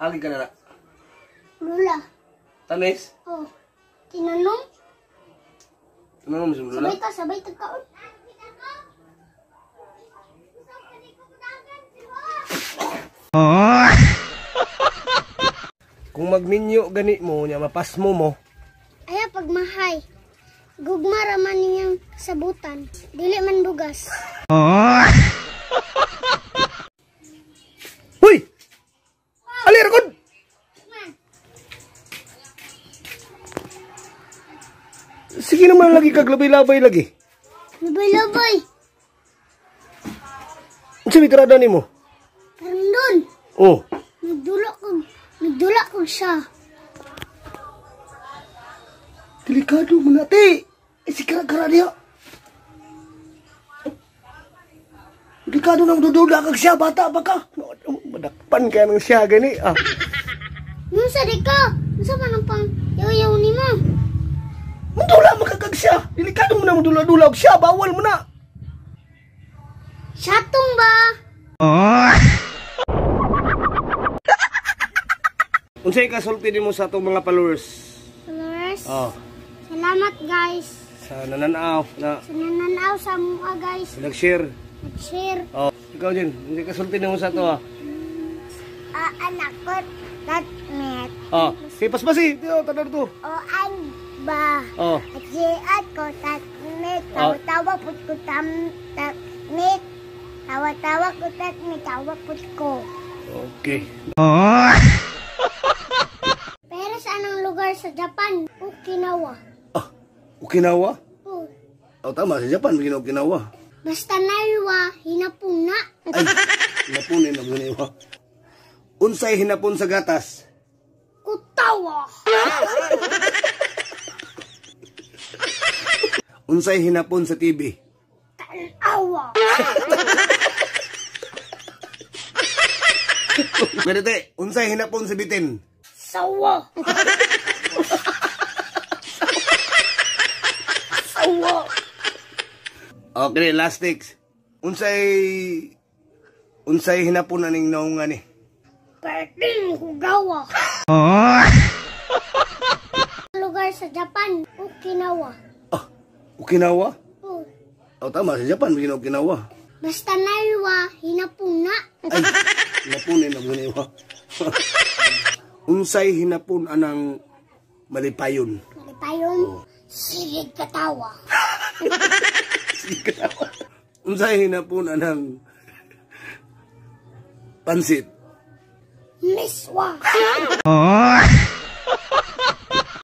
Agi ka na na. Lula. Tamis? Oh. Tinanong? Tinanong mo lula? Sabay ta, sabay ta kaon. Kung magminyo gani mo, nya mapasmo mo. Aya pagmahay. Gugma ra man niyang kasabutan. Dili man bugas. Huy! Ali ra gud. Sige naman lagi kag labay-labay lagi. Labay-labay. Unsa may tirada nimo? Karundon. Oh. Nagdula kog siya. Delikado man na, te. Eh, si kara diha. Delikado nang dudula kag siya, bata pa ka. Madakpan kaya ng siya gani. Ah. Unsa di ka? Unsa man ang pang yaw-yaw nimo? Mudula man kag siya. Delikado mo na mudula-dula og siya, bawal mo na. Siyatong ba? Unsay kasulti nimo sa atong mga followers? Followers? Oh. Salamat guys. Sa nananaw na. Sa nananaw sa mua guys. Sa nag-share. Nag-share. Oh, ikaw din, unsay kasulti nimo sa ato ah? Anak ko tatmet. Oh, si paspasi, tiyo tanar to. O an ba. Oh. At siat ko tatmet. Tawa-tawa put ko tatmet. Tawa-tawa ko tatmet, tawa put ko. Okay. Pero sa anong lugar sa Japan? Okinawa. Ah, Okinawa? Oh. Oh, tama, sa Japan, maging Okinawa. Basta naiwa, hinapuna. Ay, hinapunin na ba? Unsay hinapon sa gatas? Kutawa. Unsay hinapon sa TV? Tanawa. Pwede, unsay hinapon sa bitin? Sawa. Sawa. Okay, last takes. Unsay hinapon aning naungan ni? Perting kugawa. Lugar sa Japan, Okinawa. Ah, Okinawa? Oh. Oh, tama, sa Japan, maging Okinawa. Basta naiwa, hinapuna. Ay, hinapunin na ba? Unsay hinapon anang malipayon? Malipayon? Oh. Sige katawa. Sige katawa. Unsay hinapon anang pansit? Miswa.